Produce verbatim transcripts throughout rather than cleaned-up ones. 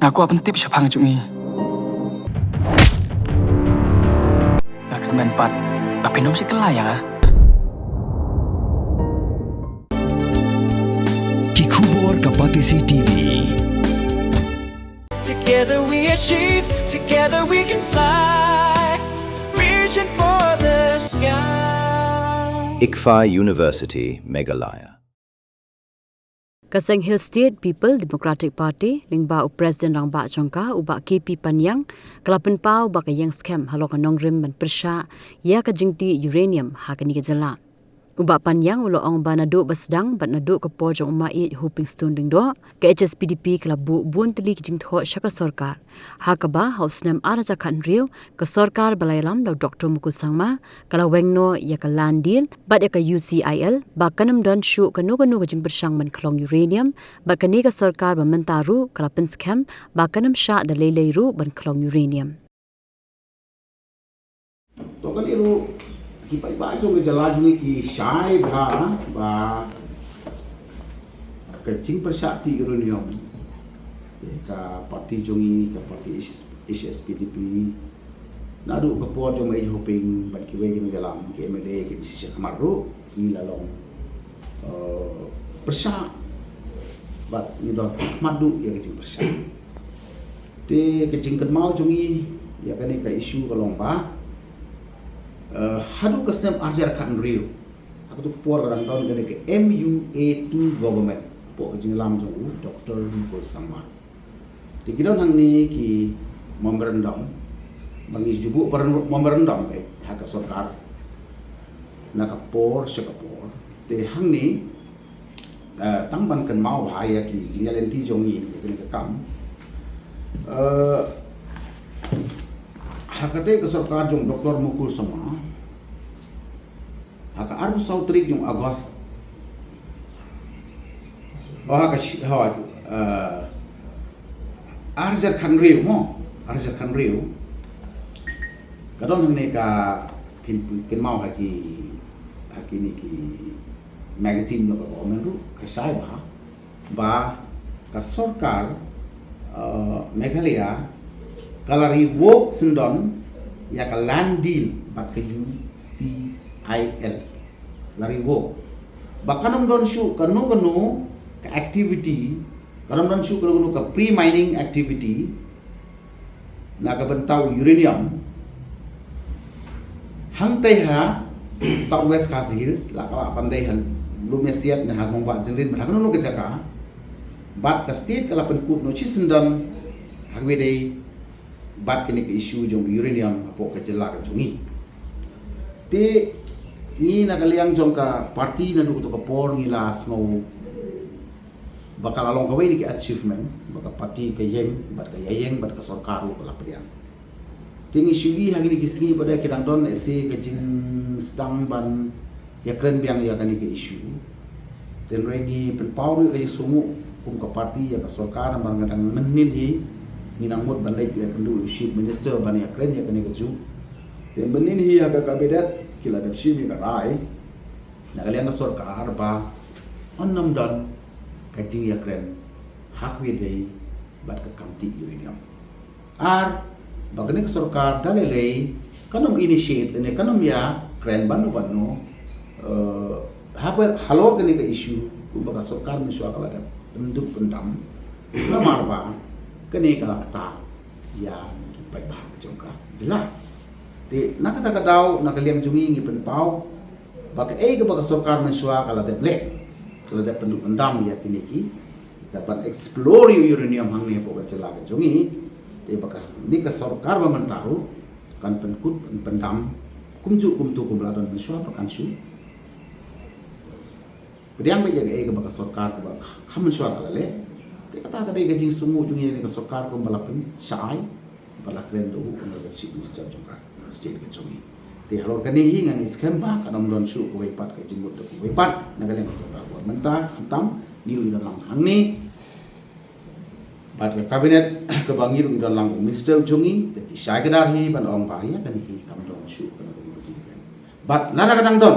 Nga kwah pyntip shaphang jong i. Nga kyrmen pat ba phin ym shah kylla ïa nga. Ki khubor ka Batesi T V. Together we achieve, together we can fly, reaching for the sky. ICFAI University, Meghalaya. Ka Seng Hill State People Democratic Party, lyngba u President Rangbah jong ka, u Bah K P Panyang, ka la pynpaw ba ka ïeng skhem halor ka nongrim ban pyrshah ïa ka jingtih uranium ha kane ka jylla. U Bah Panyang u la ong ba naduh ba sdang bad naduh ka por jong u Maieit Hopingstone Lyngdoh, ka H S P D P ka la buh bun tylli ki jingthoh sha ka sorkar. Ha kaba ha u snem ar hajar khathynriew, ka sorkar ba la ïalam da u Doktor Mukul Sangma, ka la weng noh ïa ka land deal bad ïa ka U C I L, ba kan ym don shuh kano kano ka jingpyrshang ban khlong uranium, bad kane ka sorkar ba mynta ruh ka la pynskhem ba kan ym shah da lei lei ruh ban khlong uranium. To kane ruh ki paidbah jong ka jylla jong ngi ki shai bha ba ka jingpyrshah tih uranium, ka party jong ngi, ka party H S P D P, naduh ka por jong u Maieit Hoping bad kiwei ki nongïalam, ki M L A, ki M C sha khmat ruh, ngi la long, eh, pyrshah bad ngi don khmat duh ïa ka jingpyrshah. Te ka jingkynmaw jong ngi ïa kane ka issue ka long ba, eh, haduh ka snem ar hajar khathynriew, ha kato ka por ka dang don kane ka M U A two government, hapoh ka jingïalam jong u Doktor Mukul Sangma. Te ki don hangne ki memorandum, ba ngi ju buh memorandum, eh, ha ka sorkar na ka por sha ka por. Te hangne, eh, tang ban kynmaw bha ïa ki jingïaid lynti jong ngi ïa kane ka kam. Eh, ha katei ka sorkar jong Doktor Mukul Sangma, ha ka arphew saw tarik jong August, oh, ha ka shi-, ha, eh, ar hajar khathynriew mo, ar hajar khathynriew, ka don hangne ka, phin, phin kynmaw ha ki, ha kine ki magazine jong ka government ruh, ka shai bha ba ka sorkar, eh, Meghalaya ka la revoke syndon ïa ka land deal bad ka U C I L. La revoke. Ba kan ym don shuh kano kano ka activity, kan ym don shuh kano kano ka pre-mining activity na ka bynta u uranium hangtei ha South West Khasi Hills, la ka lah ban dei ha Lumiasiat ne ha Nongbah Jingrin, bad ha kano kano ka jaka. Bad ka state ka la pynkut noh shisyndon ha kaba ïadei bad kane ka issue jong uranium hapoh ka jylla ka jong ngi. Te ngi na ka liang jong ka party naduh kato ka por ngi la sngew ba ka la long kawei na ki achievement ba ka party ka ïeng, bad ka ïaïeng, bad ka sorkar ruh ka la pdiang. Te ngi shu ïohi ha kine ki sngi ba dei ki dang don lehse ka jingsdang ban ïakren biang ïa kane ka issue. Te hynrei ngi pynpaw ruh ïa ka jingsngewnguh kum ka party ïa ka sorkar namar nga dang mynnin hi ngi nang mut ban leit ïakynduh u Chief Minister ban ïakren ïa kane ka juh. Te mynnin hi ha ka cabinet ki la dep shim ïa ka rai na ka liang ka sorkar ba yn nym don ka jingïakren ha kaba ïadei bad ka kam tih uranium. Ar ba kane ka sorkar da lei lei kan ym initiate lane kan ym ïakren bano bano, eh, haba halor kane ka issue, kumba ka sorkar mynshuwa ka la dep pynduk pyndam, namar ba kane ka la kata ïa ki paidbah jong ka jylla. Te na kata ka daw na ka liang jong ngi ngi pynpaw ba kaei kaba ka sorkar mynshuwa ka la dep leh, ka la dep pynduk pyndam ïa kine ki, ka ban explore ïa u uranium hangne hapoh ka jylla ka jong ngi. Te ba kane ka sorkar ba mynta ruh kan pynkut pyndam kumjuh kumto kumba la don mynshuwa ba kan shu pdiang beit ïa kaei kaba ka sorkar kaba kham mynshuwa ka la leh. Te kata ka dei ka jingsngewnguh jong ngi ïa kane ka sorkar kumba la pynshai, ba la kren da u Honorable Chief Minister jong ka state ka jong ngi. Te halor kane hi ngan ïa skhem ba kan ym don shuh kawei pat ka jingmut da kawei pat na ka liang ka sorkar. Ba mynta khamtam ngi ruh ngi don lang hangne bad ka cabinet kaba ngi ruh ngi don lang u minister jong ngi, te ki shai kdar hi ban ong ba ïa kane hi kam don shuh kano kano ka jingkren. Bad lada ka dang don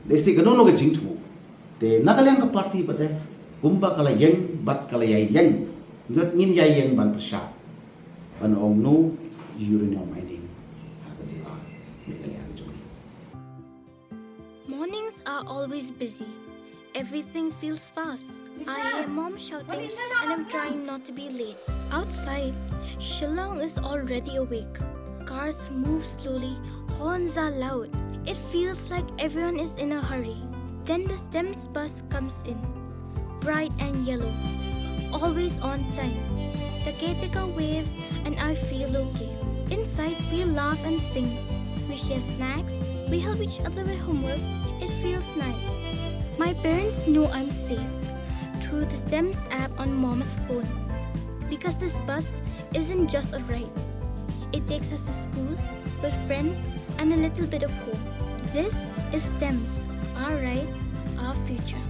lehse kano kano ka jingthmu, te na ka liang ka party pat de kumba ka la ïeng bad ka la ïaïeng, Ngat ngin ïa ïeng ban pyrshah ban ong no uranium mining ha ka jylla Meghalaya jong ngi. Mornings are always busy. Everything feels fast. I hear mom shouting and I'm trying not to be late. Outside, Shillong is already awake. Cars move slowly, horns are loud. It feels like everyone is in a hurry. Then the STEMS bus comes in. Bright and yellow. Always on time. The caretaker waves and I feel okay. Inside, we laugh and sing. We share snacks. We help each other with homework. It feels nice. My parents know I'm safe through the STEMS app on mom's phone. Because this bus isn't just a ride. It takes us to school, with friends, and a little bit of home. This is STEMS, our ride, our future.